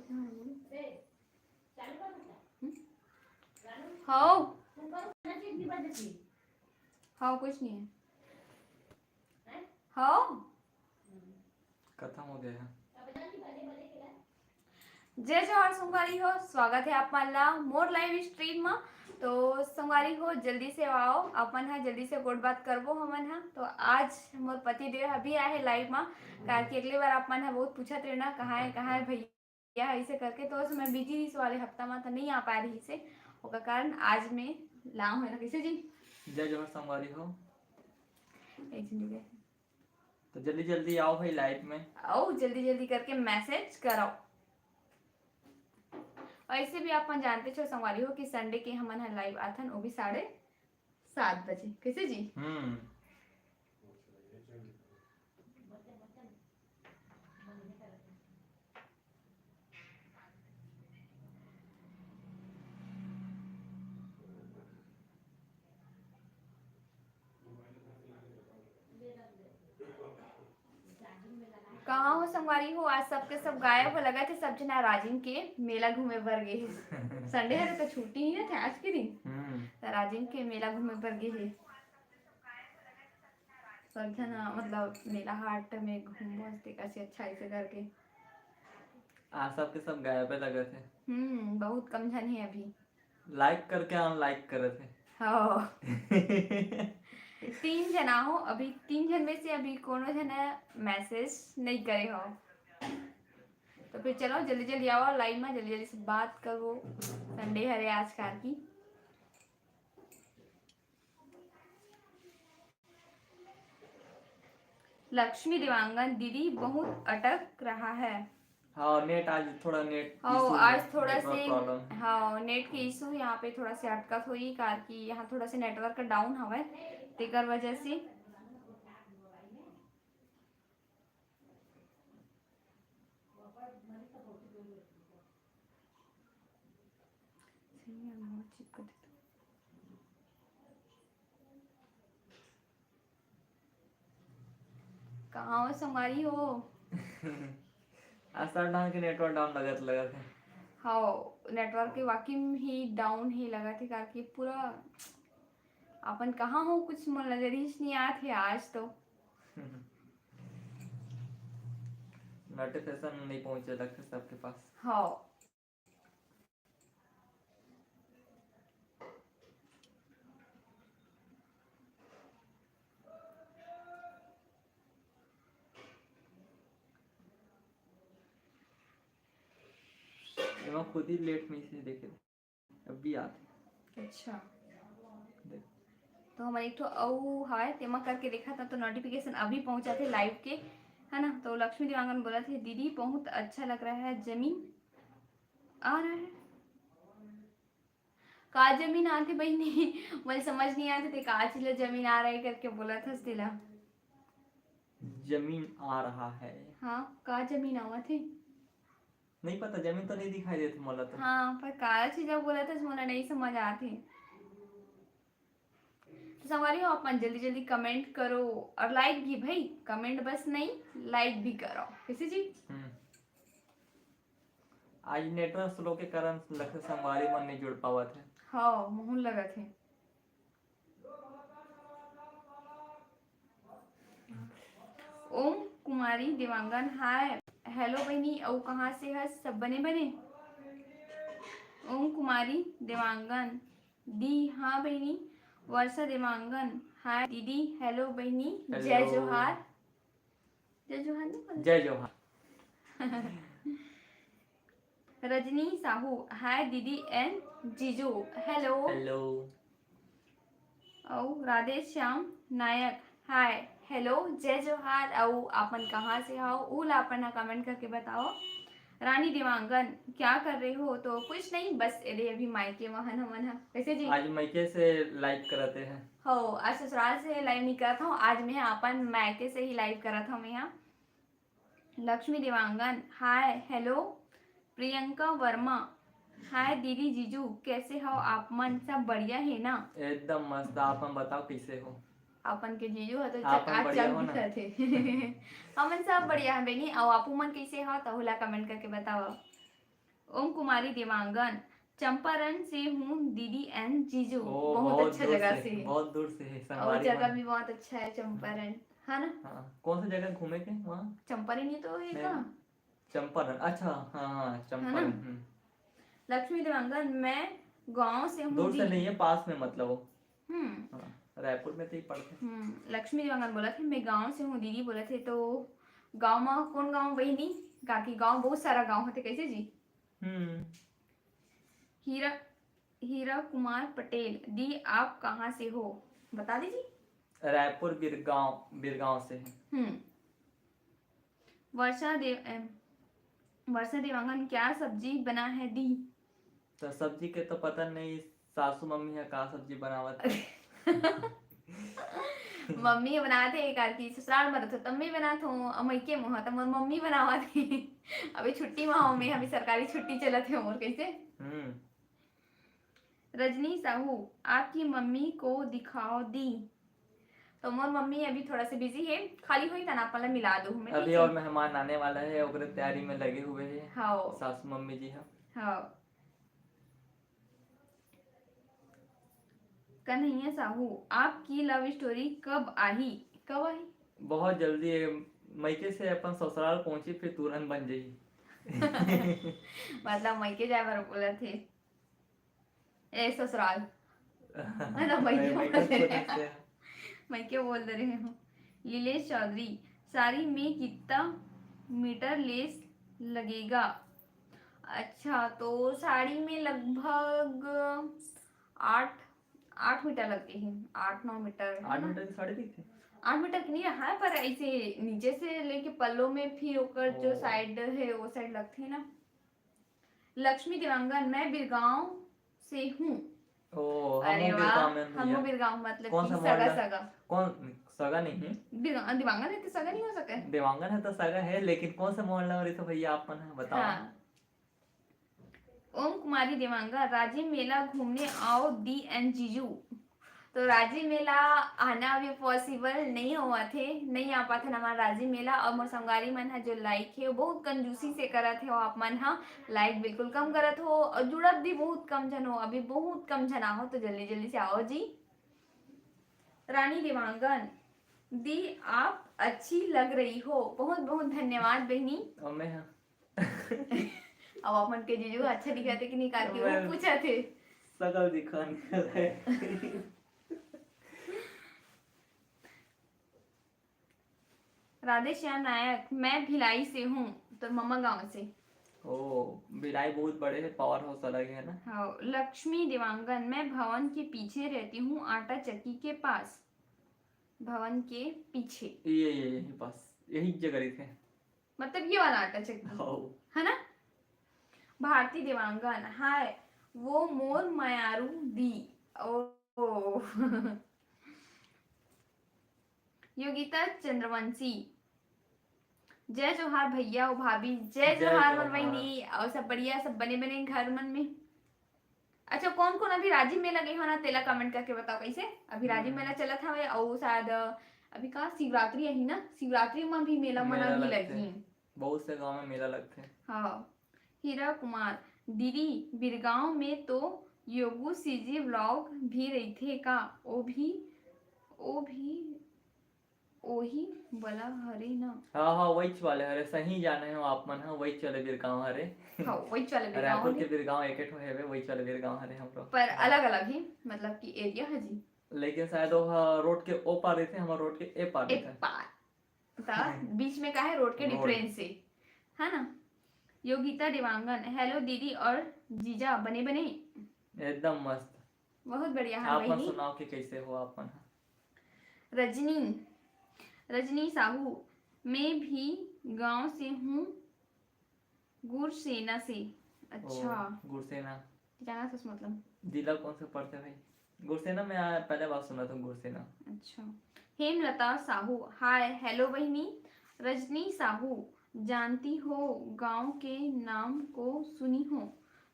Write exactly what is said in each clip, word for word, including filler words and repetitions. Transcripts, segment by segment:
हम्म? हव। हव, कुछ नहीं है। हव। खत्म हो गया है। जय जोहार संगवारी हो, स्वागत है आप मन ला मोर live stream मा। तो संगवारी हो, जल्दी से आओ, अपन हा जल्दी से गोठ बात करबो हमन हा। तो आज मोर पति देव अभी आए हे live मा, काबर कि अगले बार आप मन हा बहुत पूछत रहे ना, कहाँ है, कहाँ है भैया, ऐसे करके। तो मैं busy रहिस वाले हफ्ता मा, तो नहीं आ पाए रहिस हे, ओकर कारण आज मैं लाऊं है ना। कैसे जी? जय जोहार संगवारी हो। एक झन जुड़े। तो जल्दी जल्दी आओ भाई live में। आओ, जल्दी जल्दी करके message करो। ऐसे भी आप मन जानते छो संगवारी हो कि Sunday के हमन ह live आथन, वो भी साढ़े सात बजे। कैसे जी? हम्म। कहाँ हो संगवारी हो, आज सबके सब गायब हो, लगत हे सब झन राजिम के मेला घूमे बर गे हे। Sunday हरे तो छुट्टी ही ना थे आज के दिन। हम्म। तो राजिम के मेला घूमे बर गे हे। सब झन मतलब मेला हाट में घूमबो, तेकर से अच्छा ऐसे करके। आज सबके सब गायबे लगत हे। हम्म, बहुत कम झन हे अभी। Like करके unlike करत हे। हाँ। तीन झन आहो, अभी तीन झन में से अभी कोनो झन message नहीं करे हो। तो फिर चलो जल्दी जल्दी आओ live में, जल्दी जल्दी से बात करो। Sunday हरे आज कार की। लक्ष्मी देवांगन, दीदी बहुत अटक रहा है। हाँ, net आज थोड़ा net हाँ, issue आज है, थोड़ा network से problem। हाँ, net के issue यहाँ पे थोड़ा से अटकत होई, कार कि यहाँ थोड़ा से network down हवय, तेकर वजह से। कहाँ हो संगवारी हो? आज सब ढंग के network down लगत, लगत हे। हाँ, network के वाकई में ही down ही लगत हे, काबर कि पूरा अपन कहाँ हो, कुछ मोर नजर ही नहीं आत हे आज तो। Notification नहीं पहुँचे लगथे सबके पास। हाँ। एमा खुद ही late message देखे, अभी आत हे। अच्छा। देख। तो हमर एक ठो अउ हावय, तेमा करके देखत हन, तो notification अभी पहुंचत हे live के, है ना? तो लक्ष्मी देवांगन बोलत हे, "दीदी, बहुत अच्छा लग रहा है, जमीन आ रहा है।" का जमीन आथे बहिनी? मोला समझ नहीं आथे, ते का चीज ला जमीन आ रहा है करके बोलत हस तेला। जमीन आ रहा है। हाँ, का जमीन आवत हे? नहीं पता, जमीन तो नहीं दिखाई देत मोला तो। हाँ, पर का चीज ला बोलत हस, मोला नहीं समझ आत हे। तो संगवारी हो, अपन जल्दी जल्दी comment करो और like भी भाई, comment बस नहीं, like भी करो। कैसे जी? हम्म। आज network slow के कारण लगथे संगवारी मन नहीं जुड़ पावत हे। हाँ, मुहुन लगत हे। ओम कुमारी देवांगन, हाय। Hello बहिनी, अउ कहाँ से हस? सब बने बने? ओम कुमारी देवांगन, दी, हाँ बहिनी। वर्षा देवांगन, हाय दीदी। Hello बहिनी, जय hello। जोहार। जय जोहार नहीं बोले? जय जोहार। रजनी साहू, हाय दीदी and जीजू। Hello। Hello। अउ राधे श्याम नायक, हाय, hello, जय जोहार। अउ आपन कहाँ से हव, उ ला अपन ह comment करके बताओ। रानी देवांगन, क्या कर रहे हो? तो कुछ नहीं, बस एदे अभी मायके म हन हमन ह। कैसे जी? आज मायके से live करत हे। हो, आज ससुराल से live नहीं करत हूँ, आज मैं अपन मायके से ही live करत हूँ यहाँ। लक्ष्मी देवांगन, हाय, hello। प्रियंका वर्मा, हाय दीदी जीजू, कैसे हो आप मन? सब बढ़िया है ना? एकदम मस्त, आप मन बताओ कैसे हो? अपन के जीजू ह तो आप मन चकाचक बढ़िया हो ना? दिखत हे। हमन सब बढ़िया है बेनी, अउ आपू मन कैसे हो? तहू ला comment करके बताओ। ओम कुमारी देवांगन, चंपारण से हूँ दीदी and जीजू। ओ, बहुत बहुत अच्छा दूर जगह से से है, है। बहुत दूर से है, और संगवारी जगह मन। भी बहुत अच्छा है चंपारण, है ना? हाँ, कौन सा जगह घूमे के वहाँ? चंपारण ही तो है नहीं, का? चंपारण। अच्छा, हाँ हाँ, है ना? चंपारण। हम्म। लक्ष्मी देवांगन, मैं गांव से हूँ दूर से दी। नहीं है, पास में, मतलब वो। हम्म। हाँ, रायपुर में तो ही पड़ते। हम्म, लक्ष्मी देवांगन बोलत हे, मैं गांव से हूँ दीदी बोलत हे, तो गांव में कौन गांव बहिनी? काकी गांव बहुत सारा गांव होते, कैसे जी? हम्म। हीरा, हीरा कुमार पटेल, दी आप कहाँ से हो, बता दीजिए। रायपुर बिरगांव, बिरगांव से है। हम्म। वर्षा देव, एम, वर्षा देवांगन, क्या सब्जी बना है दी? तो सब्जी के तो पता नहीं, सासू मम्मी है का सब्जी बनावत है। मम्मी बनात हे, काकी ससुराल में रहिथो तब मैं बनात हूँ, अब मइके में हो तब मोर मम्मी बनावत हे। अभी छुट्टी में हो मैं, अभी सरकारी छुट्टी चलत हे मोर, कैसे? हम्म। रजनी साहू, आपकी मम्मी को दिखाओ दी। तो मोर मम्मी अभी थोड़ा सा बिजी है, खाली होई तना आप ला मिला दो हमें, अभी ठीक है? और मेहमान आने वाला है, ओकरे तैयारी में लगे हुए हैं हाँ। सासू मम्मी जी। हाँ, हाँ। कन्हैया साहू, आपकी लव स्टोरी कब आही? कब आही? बहुत जल्दी ये मइके से अपन ससुराल पहुंची, फिर तुरंत बन जाई। मतलब मइके जाए बर बोलत हे, ए ससुराल। है ना, मैं मइके मइके बोल दे बोले रहे से। हैं। मइके बोल दे रहे हूँ। लीलेश चौधरी, साड़ी में कितना मीटर लेस लगेगा? अच्छा, तो साड़ी में लगभग आठ, आठ मीटर लगते हैं, आठ नौ मीटर, है आठ ना? मीटर की साड़ी दिखते? आठ मीटर की नहीं रहा है, पर ऐसे नीचे से लेके पल्लो में फिर ओकर जो ओ। साइड है वो साइड लगते हैं ना। लक्ष्मी देवांगन, मैं बिरगांव से हूँ। ओ, अरे हमहू वाह, बिरगांव में हमहू भैया। बिरगांव, मतलब कौन कि सा सगा मोहल्ला? सगा। कौन? सगा नहीं। बिरगांव, दिवांगन है तो सगा नहीं हो सके। देवांगन है तो सगा है, लेकिन कौन सा मोहल्ला में रहिथो भैया, आप मन ह बताओ। हाँ। ओम कुमारी देवांगन, राजिम मेला घूमने आओ दी and जीजू। तो राजिम मेला आना अभी पॉसिबल नहीं होवत हे, नहीं आ पाथन हमार राजिम मेला। और मोर संगवारी मन ह जो लाइक हे, वो बहुत कंजूसी से करत हे, वो आप मन ह लाइक बिल्कुल कम करत हो और जुड़त भी बहुत कम झन हो, अभी बहुत कम झन आहो, तो जल्दी जल्दी से आओ जी। रानी देवांगन, दी आप अच्छी लग रही हो। बहुत बहुत धन्यवाद बहनी। और मैं हाँ। अब अपन के जीजू अच्छा दिखत हे कि नहीं, काकी वो मैं पूछत हे। सकल दिखा निकल है। राधे श्याम नायक, मैं भिलाई से हूँ, तो ममा गांव से। ओ, भिलाई बहुत बड़े है, पावर हाउस अलग है ना। हाँ। लक्ष्मी देवांगन, मैं भवन के पीछे रहती हूँ, आटा चक्की के पास। भवन के पीछे। ये, ये, यही पास, यही जगह रहिथे। मतलब ये वाला आटा चक्की, हाँ। है ना? भारती देवांगन, हाय, वो मोर मयारू दी। ओ, ओ। योगिता चंद्रवंशी, जय जोहार भैया और भाभी। जय जय जोहार मोर जोहार। बहिनी, और सब बढ़िया, सब बने बने घर मन में। अच्छा, कौन कौन अभी राजिम मेला गे हो ना, तेला कमेंट करके बताओ कैसे। अभी राजिम हम्म। मेला चलत हवे, और शायद अभी का शिवरात्रि अही ना, शिवरात्रि में भी मेला मना मेला भी लगथे। लगी। बहुत से गांव में मेला लगथे। हाँ। हीरा कुमार, दीदी बिरगांव में तो योगू सीजी व्लॉग भी रहिथे का? ओ भी, ओ भी ओही वाला हरे ना। हाँ, हाँ, वहीच वाले हरे, सही जाने हो आप मन, हाँ, वहीच वाले बिरगांव हरे। हाँ, वहीच वाले बिरगांव रायपुर हरे। के बिरगांव एक एक ठो हेवे, वहीच वाले बिरगांव हरे हमरो। पर अलग-अलग ही, मतलब कि एरिया है जी। लेकिन शायद वो, हाँ, रोड के ओ पार रहिथे, हमर रोड के ए पार ए रहिथे। पार। ता बीच में का है, रोड के रोड। डिफरेंस से, है ना? योगिता देवांगन, हेलो दीदी और जीजा, बने बने? एकदम मस्त। बहुत बढ़िया, हाँ आप मन बहिनी। सुनाओ कि कैसे हो आप मन? रजनी, रजनी साहू, मैं भी गांव से हूँ, गुरसेना से। अच्छा, ओ, गुरसेना। जाना था मतलब। जिला कौन सा पड़ता है भाई? गुरसेना में आ, पहले बार सुना था गुरसेना। अच्छा। हेमलता साहू, हाय, हेलो बहिनी। रजनी साहू, जानती हो गांव के नाम को सुनी हो?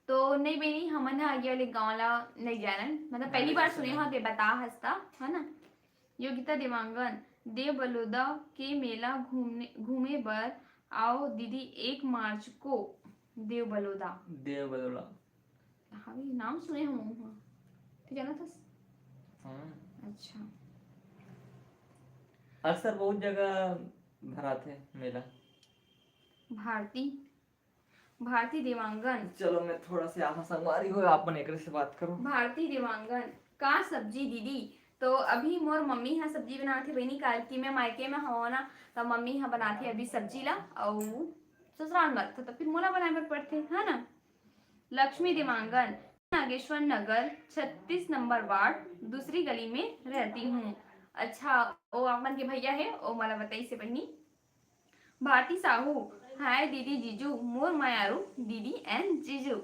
तो नहीं बहिनी, हमन ह आगे वाले गांव ला नहीं जानन, मतलब पहली नहीं बार सुना। सुने हो, ते बता हस्ता, है ना? योगिता देवांगन, देव बलोदा के मेला घूमने, घूमे बर आओ दीदी एक मार्च को। देव बलोदा। देव बलोदा। हाँ, ये नाम सुने हम वहाँ। तू जानत हस? हाँ। अच्छा। अक्सर बहुत जगह भराथे मेला। भारती, भारती देवांगन। चलो, मैं थोड़ा से आहा संगवारी हो, आप मन एकरे से बात करो। भारती देवांगन, का सब्जी दीदी? तो अभी मोर मम्मी ह सब्जी बनाथे बहिनी, काल की मैं मायके में हवं ना, त मम्मी ह बनाथे अभी सब्जी ला, अउ ससुराल में तो, तो फिर मोला बनाए बर पड़थे, है ना। लक्ष्मी देवांगन, नागेश्वर नगर, छत्तीस नंबर वार्ड, दूसरी गली में रहती हूँ। अच्छा, ओ आप मन के भैया हे, ओ मोला बताइस हे बहिनी। भारती साहू, हाय दीदी जीजू, मोर मयारू दीदी and जीजू।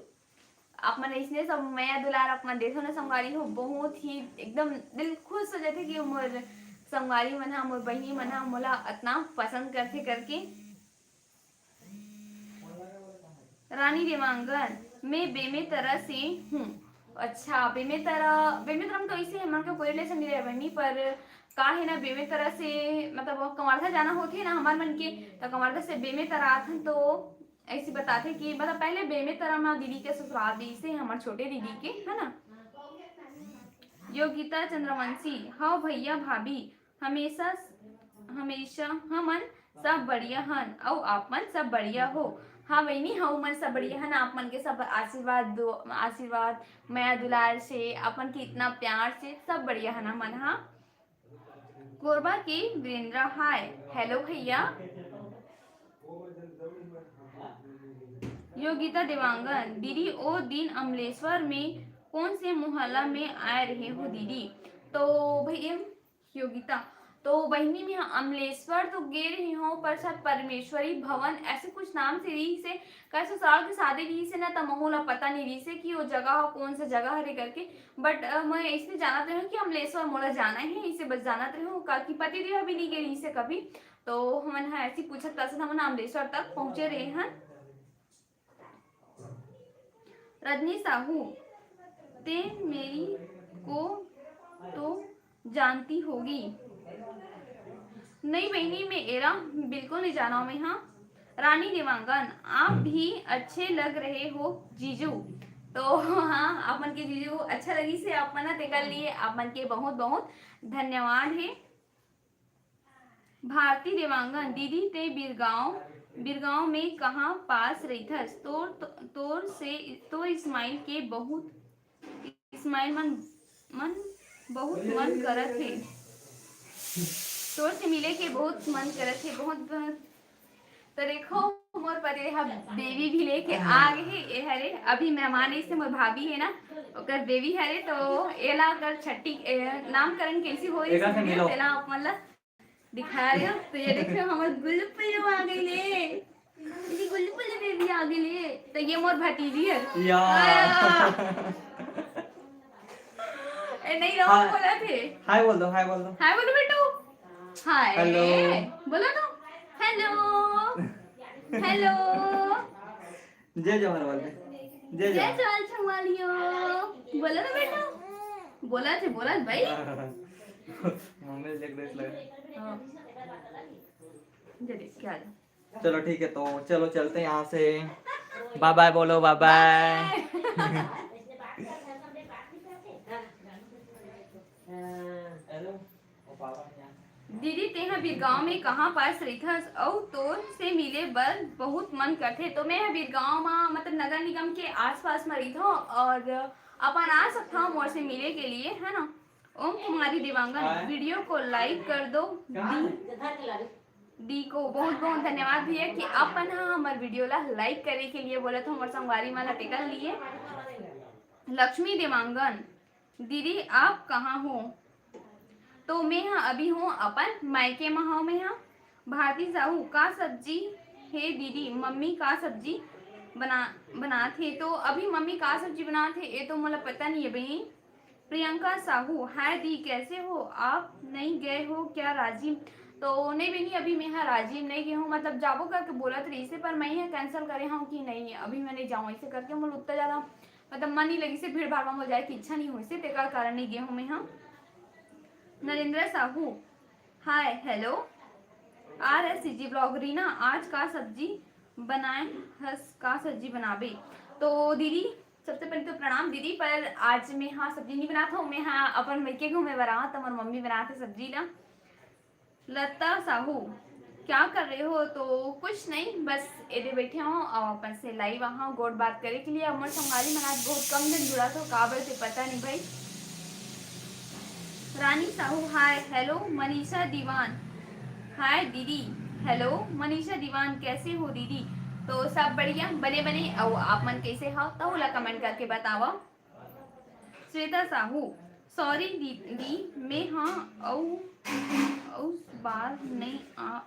आप मन इसने सब मया दुलार आप मन देथो ना संगवारी हो, बहुत ही एकदम दिल खुश हो जाथे कि मोर संगवारी मन हा, मोर बहिनी मन हा मोला अतना पसंद करथे करके। रानी देवांगन, मैं बेमेतरा से हूँ। अच्छा, बेमेतरा, बेमेतरा में तो ऐसे हमन के कोई रिलेशन नहीं रहे बहिनी, पर का है ना, बेमेतरा से मतलब वो कवर्धा जाना होथे ना हमार मन के, तो कवर्धा से बेमेतरा आथन तो ऐसी बताथे कि मतलब पहले बेमेतरा में दीदी के ससुराल रहिसे, हमार छोटे दीदी के, है ना। योगिता चंद्रवंशी, हव भैया भाभी, हमेशा हमेशा हमन सब बढ़िया हन, अउ आप मन सब बढ़िया हो। हाँ बहिनी, हम मन सब बढ़िया हन, आप मन के सब आशीर्वाद दो, आशीर्वाद, मया दुलार से, अपन के इतना प्यार से सब बढ़िया हन हमन। हाँ, कोरबा के वीरेंद्र, हाय, हेलो भैया। योगिता देवांगन, दीदी, ओ दिन अमलेश्वर में कौन से मोहल्ला में आए रहे हो दीदी? तो भैया योगिता, तो बहिनी, मैं अमलेश्वर तो गे रही हूँ, पर शायद परमेश्वरी भवन ऐसे कुछ नाम से रहिसे, का ससुराल के शादी रहिसे ना, त महू ला पता नहीं रहिसे कि वो जगह ह कौन सा जगह हरे करके। बट मैं इसने जानत रही हूँ कि अमलेश्वर मोला जाना है, इसे बस जानत रही हूँ, का कि पति देव भी नहीं गे रहिसे कभी। तो हमन ह ऐसी पूछत पाछत हमन अमलेश्वर तक पहुँचे रहे हन। रजनी साहू, ते मेरी को तो जानती होगी। नहीं बहिनी, मैं एला बिल्कुल नहीं जाना मैं। हाँ, रानी देवांगन, आप भी अच्छे लग रहे हो जीजू। तो हाँ, आप मन के जीजू अच्छा लगिस हे आप मन ला, तेकर लिए आप मन के बहुत बहुत धन्यवाद हे। भारती देवांगन, दीदी ते बिरगांव, बिरगांव में कहाँ पास रहिथस? तोर, तोर से, तोर स्माइल के बहुत, स्माइल मन, मन बहुत मन करत हे। तोर से मिले के बहुत मन करत हे, बहुत, बहुत। तो देखो, मोर पति देव बेबी भी लेके आ गे हे। ए हरे, अभी मेहमान ऐसे मोर भाभी है ना, ओकर बेबी हरे, तो एला ओकर छट्टी, ए, नामकरण कैसे होइस, एकर से मिलो। तेला आप मन ला दिखा रहे हो। तो ये देखो, हमर गुल्लू पुल्लू आ गई ले, ये गुल्लू पुल्लू बेबी आ गई ले। तो ये मोर भतीजी है। या। आया। ए, नहीं रहो, हाय। बोला थे। हाय बोल दो, हाय बोल दो। हाय बोलो बेटू। हाय। हेलो। बोलो तो। हेलो। हेलो। जय जोहार बोल दे। जय जय जोहार। जोहार छंगवालियो। बोला ना बेटा। बोला थे, बोला भाई। मम्मी देख देख लगा। हाँ। ये देख, क्या आ गया? चलो ठीक है, तो चलो चलते हैं यहाँ से। बाय बाय बोलो, बाय बाय। दीदी, तेहा बिरगांव में कहाँ पास रहिथस अउ तोर से मिले बर बहुत मन करथे। तो मैं ह बिरगांव म, मतलब नगर निगम के आसपास म रहिथव और अपन आ सकथव मोर से मिले के लिए, है ना। ओम कुमारी देवांगन, वीडियो को लाइक कर दो दी, दी को बहुत बहुत धन्यवाद भैया कि अपन ह हमर वीडियो ला लाइक करे के लिए बोलत हो मोर संगवारी मन ला तेकर लिए। लक्ष्मी देवांगन, दीदी आप कहाँ हो? तो मैं ह अभी हूँ अपन मायके म हूँ मैं ह। भारती साहू, का सब्जी हे दीदी? मम्मी का सब्जी बना, बनात हे? तो अभी मम्मी का सब्जी बनात हे, ये तो मोला पता नहीं है बहिनी। प्रियंका साहू, हाय दी, कैसे हो आप? नहीं गए हो क्या राजिम? तो नहीं बहिनी, अभी मैं ह राजिम नहीं गए हूँ, मतलब जाबो करके बोलत रहिसे, पर मैं ह कैंसिल करे हूँ कि नहीं, अभी मैं नहीं जाऊँ, ऐसे करके मोला उत्ता ज़्यादा मतलब मन नहीं लगिसे, भीड़ भाड़ में मोला जाए की इच्छा नहीं होइसे, तेकर कारण नहीं गए हूँ मैं ह। नरेंद्र साहू, हाय, हेलो, आर एस सी जी ब्लॉग, रीना, आज का सब्जी बनाए हस का सब्जी बनाबे? तो दीदी, सबसे पहले तो प्रणाम दीदी, पर आज मैं हाँ सब्जी नहीं बनात हूँ, मैं हाँ अपन मइके घूमे बर आवा, तो मोर मम्मी बनात हे सब्जी ला। लता साहू, क्या कर रहे हो? तो कुछ नहीं, बस एदे बैठे हो और अपन से लाइव आहा गोठ बात करे के लिए। अब मोर संगवारी मन आज बहुत कम दिन जुड़ा तो काबर से पता नहीं भाई। रानी साहू, हाय। हेलो मनीषा दीवान, हाय दीदी। हेलो मनीषा दीवान, कैसे हो दीदी? तो सब बढ़िया, बने बने। अउ आप मन कैसे हो, तहू ला कमेंट करके बतावा। श्वेता साहू, सॉरी दीदी, मैं हाँ अउ अउ बार नहीं आ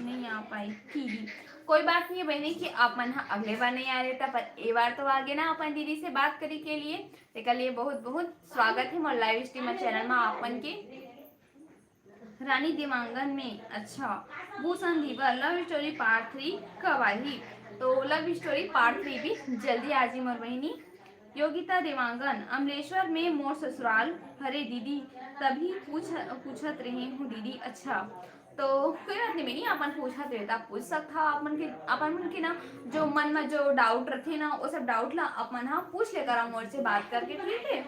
नहीं आ पाई दीदी। कोई बात नहीं है बहनी कि आप मन हा अगले बार नहीं आ रहे था, पर ए बार तो आ गए ना अपन दीदी से बात करे के लिए। तेकर लिए बहुत बहुत स्वागत है मोर लाइव स्ट्रीम चैनल में आप मन के। रानी देवांगन में, अच्छा। भूषण धीवर, लव स्टोरी पार्ट थ्री कब आही? तो लव स्टोरी पार्ट थ्री भी जल्दी आ जी मोर बहिनी। योगिता देवांगन, अमलेश्वर में मोर ससुराल हरे दीदी, तभी पूछ पूछत रहे हूँ दीदी। अच्छा, तो कोई बात नहीं बहनी, अपन पूछत रहे तो आप पूछ सकता हो। अपन के अपन मन के ना जो मन में जो डाउट रहते ना, वो सब डाउट ला अपन हाँ पूछ लेकर मोर से बात करके, ठीक है?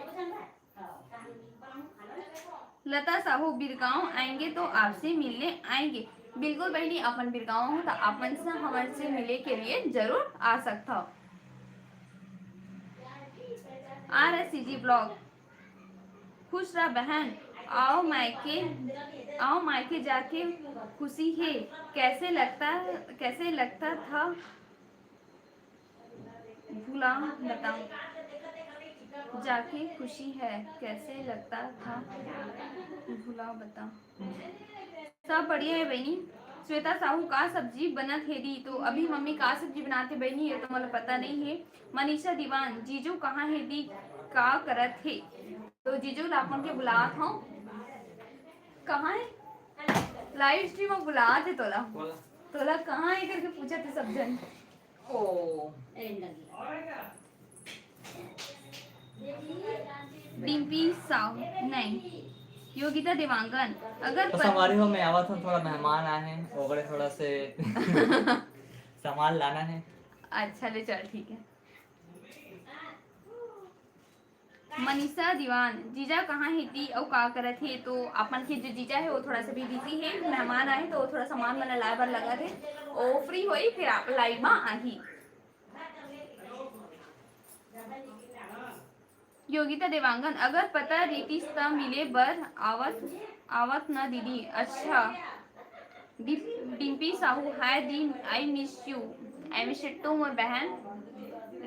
लता साहू, बिरगांव आएंगे तो आपसे मिलने आएंगे। बिल्कुल बहनी, अपन बिरगांव हो तो अपन से हमर से मिले के लिए जरूर आ सकता हो। आर एस सी जी ब्लॉग, खुश रह बहन, आओ मायके, आओ मायके जाके खुशी है, कैसे लगता, कैसे लगता था भुला बता, जाके खुशी है, कैसे लगता था भुला बता। सब बढ़िया है बहनी। श्वेता साहू, का सब्जी बनत हे दी? तो अभी मम्मी का सब्जी बनात हे बहनी, ये तो मोला पता नहीं है। मनीषा दीवान, जीजू कहाँ है दी, का करत हे? तो जीजू ला अपन के बुलात हूँ। कहाँ है? लाइव स्ट्रीम में बुलात हे तोला। बोला। तोला कहाँ है करके पूछत हे सब जन। ओ। डिम्पी साहू नहीं, योगिता देवांगन। अगर तो पर- संगवारी हो, मैं आवत हूँ, थोड़ा मेहमान आए हैं, ओकरे थोड़ा से सामान लाना है। अच्छा ले चल, ठीक है। मनीषा दीवान, जीजा कहाँ हे दी अउ का करत हे? तो अपन के जो जीजा है वो थोड़ा सा भी बिजी है, मेहमान आए तो वो थोड़ा सामान मन लाए बर लगा थे, वो फ्री होई फिर आप लाइव में आही। योगिता देवांगन, अगर पता रहितिस त मिले बर आवत, आवत न दीदी। अच्छा। Dim-, Dimpy Sahu, hi di, I miss you, I miss you too मोर बहन।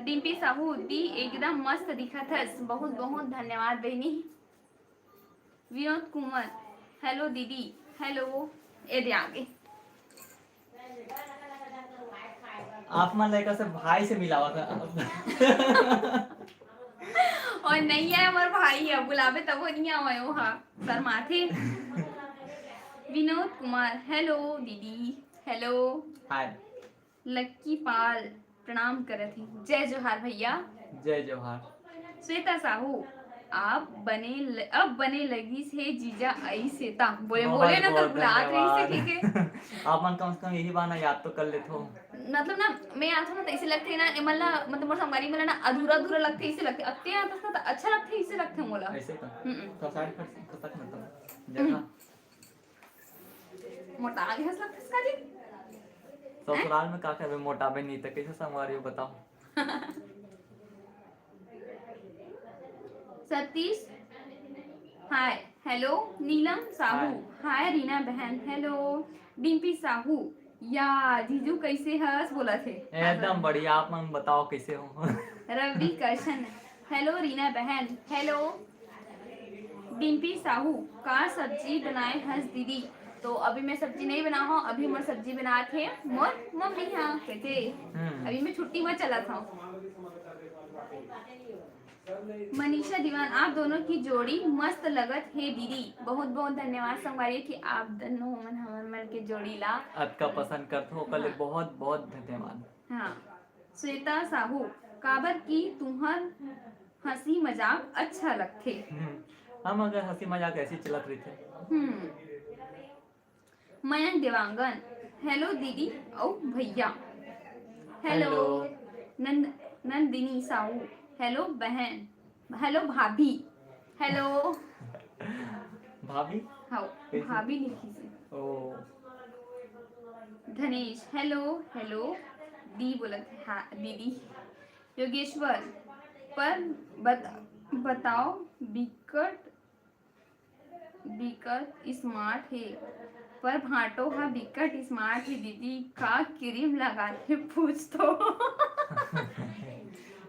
डिम्पी साहू, दी एकदम मस्त दिखत हस, बहुत बहुत धन्यवाद बहनी। विनोद कुमार, हेलो दीदी, हेलो, ए दे आगे। आप मन लइका से भाई से मिलावा था। और नहीं है हमार भाई है, बुलावे तब वो नहीं आवे, वो हाँ, शर्माथे। विनोद कुमार, हेलो दीदी, हेलो। हाय। लक्की पाल, प्रणाम करत हे। जय जोहार भैया। जय जोहार। श्वेता साहू, आप बने ल-, अब बने लगिस हे जीजा अइसे ता। बोले, बहुत, बोले ना, बहुत तो बुलात रहिस हे, धन्यवाद। ठीक है। आप मन कम से कम यही बहाना याद तो कर लेते हो। मतलब ना, मैं आथों ना, तो ऐसे लगते ना, ए, मतलब, मतलब, मोर संगवारी मन ला ना, अधूरा, अधूरा लगते, ऐसे लगते। अब ते आथस ना, तो अच्छा लगते, ऐसे लगते मोला। ऐसे का? हम्म। तो साइड खट-, खटक ना तो। हम्म। जगह। मोटा आगे हंस लगते इसका जी। ससुराल में का करबे, मोटाबे नहीं तो कैसे संगवारी हो, बताओ। सतीश, हाय। हेलो नीलम साहू, हाय। हाय रीना बहन। हेलो डिम्पी साहू, या जीजू कैसे हस बोलत हे। एकदम बढ़िया, आप मन बताओ कैसे हो। रवि कर्शन, हेलो रीना बहन। हेलो डिम्पी साहू, का सब्जी बनाए हस दीदी? तो अभी मैं सब्जी नहीं बना हूँ, अभी मोर सब्जी बनात हे मोर मम्मी हा, कहते। हम्म। अभी मैं छुट्टी में चलत हूँ। मनीषा दीवान, आप दोनों की जोड़ी मस्त लगत हे दीदी। बहुत बहुत धन्यवाद संगवारी कि आप दोनों मन हमर मन के जोड़ी ला अतका पसंद करत हो, ओकर ले हाँ। बहुत बहुत धन्यवाद। हाँ। श्वेता साहू, काबर कि तुहर हंसी मजाक अच्छा लगथे। हम्म, हम अगर हंसी मजाक ऐसी चलत रहिथे। हम्म। मयंक देवांगन, हेलो दीदी अउ भैया। हेलो। नंद नंदिनी साहू। हेलो बहन। हेलो भाभी। हेलो। भाभी? हाँ, भाभी लिखिस हे। ओ। धनेश, हेलो। हेलो दी बोलत हे। हाँ दीदी। योगेश्वर, पर बत, बताओ, बिकट बिकट स्मार्ट हे। पर भांटो हा बिकट स्मार्ट हे दीदी, का क्रीम लगाथे पूछ तो।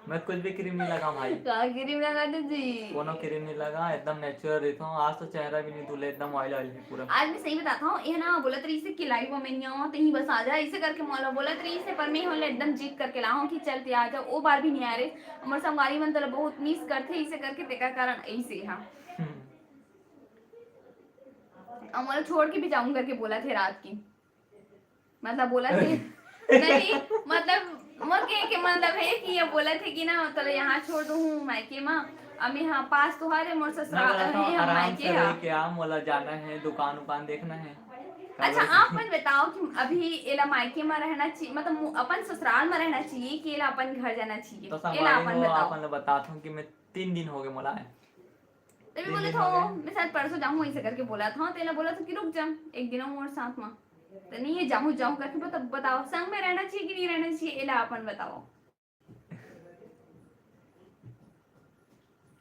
मैं कुछ भी क्रीम नहीं लगा भाई। का क्रीम लगाथे जी? कोनो क्रीम नहीं लगा, एकदम नेचुरल रहता हूँ। आज तो चेहरा भी नहीं धुले, एकदम ऑयल ऑयल है पूरा। आज मैं सही बताता हूँ, ये ना बोलत रही से कि लाइव में नहीं आओ, तो ही बस आ जा, इसे करके मोला बोलत रही से, पर मैं होले एकदम जीत करके लाऊं कि चल ते आ जा। वो बार भी नहीं आ रहे। हमर संगवारी मन तोला बहुत मिस करथे, इसे करके तेकर कारण ऐसे हा। और मोला छोड़ के भी जाऊं करके बोलत हे रात की। मतलब बोलत हे नहीं, मतलब मोर के, के मतलब है कि ये बोलत हे कि ना, तोला यहाँ छोड़ दूँ हूँ मायके मा। अब यहाँ पास तो हरे मोर ससुराल है, हम मायके हा। क्या मोला जाना है, दुकान उकान देखना है। अच्छा, आप मन बताओ कि अभी एला मायके मा रहना चाहिए, मतलब अपन ससुराल मा रहना चाहिए कि एला अपन घर जाना चाहिए? तो एला अपन बताओ। अपन बताता हूँ कि मैं तीन दिन हो गए मोला है। तो मैं बोले था, मैं शायद परसों जाऊँ, ऐसे करके बोला था, तेला बोला था कि रुक जा एक दिन मोर साथ मा। तो नहीं है, जाऊँ जाऊँ करके बता, बताओ, संग में रहना चाहिए कि नहीं रहना चाहिए, एला अपन बताओ।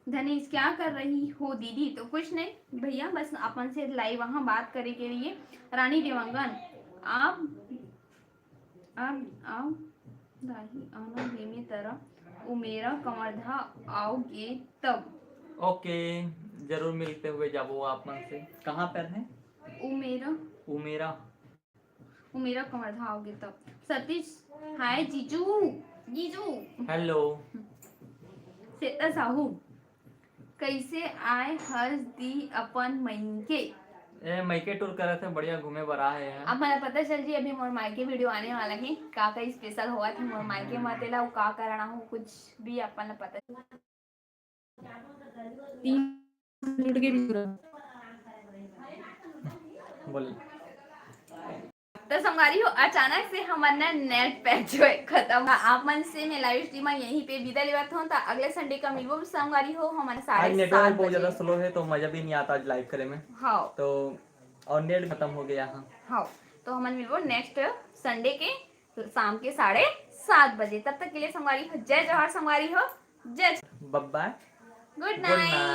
धनेश, क्या कर रही हो दीदी? तो कुछ नहीं भैया, बस अपन से लाइव वहाँ बात करे के लिए। रानी देवांगन, आप अब आओ दाही आना बेमे तरह उमेरा कमरधा आओगे तब। ओके, जरूर मिलते हुए जाबो आप मन से। कहाँ पर है? उमेरा उमेरा उमेरा कमरधा आओगे तब। सतीश, हाय जीजू। जीजू। हेलो। श्वेता साहू, कैसे आए हस दी अपन मइके? ए, मइके टूर करत हे, बढ़िया घूमे बर आए हैं। अब मला पता चल जी, अभी मोर मायके वीडियो आने वाला है, का का स्पेशल होवत हे मोर मायके मा, तेला अउ का करना हो, कुछ भी अपन ला पता चल। तीन मिनट के पूरा। बोलिए। तो संगवारी हो, अचानक से हमर ना नेट पैक जो है खत्म। आप मन से मैं लाइव स्ट्रीम यहीं पे विदा लेवत हूँ। तो अगले संडे का मिलबो संगवारी हो, हमन साढ़े आज सात नेटवर्क बहुत बजे। ज्यादा स्लो है, तो मजा भी नहीं आता आज लाइव करे में। हाँ। तो और नेट खत्म हो गया। हाँ। हाँ, तो हमन मिलबो नेक्स्ट संडे के शाम के साढ़े सात बजे। तब तक के लिए संगवारी हो, जय जोहार संगवारी हो, जय बाय बाय। गुड नाइट।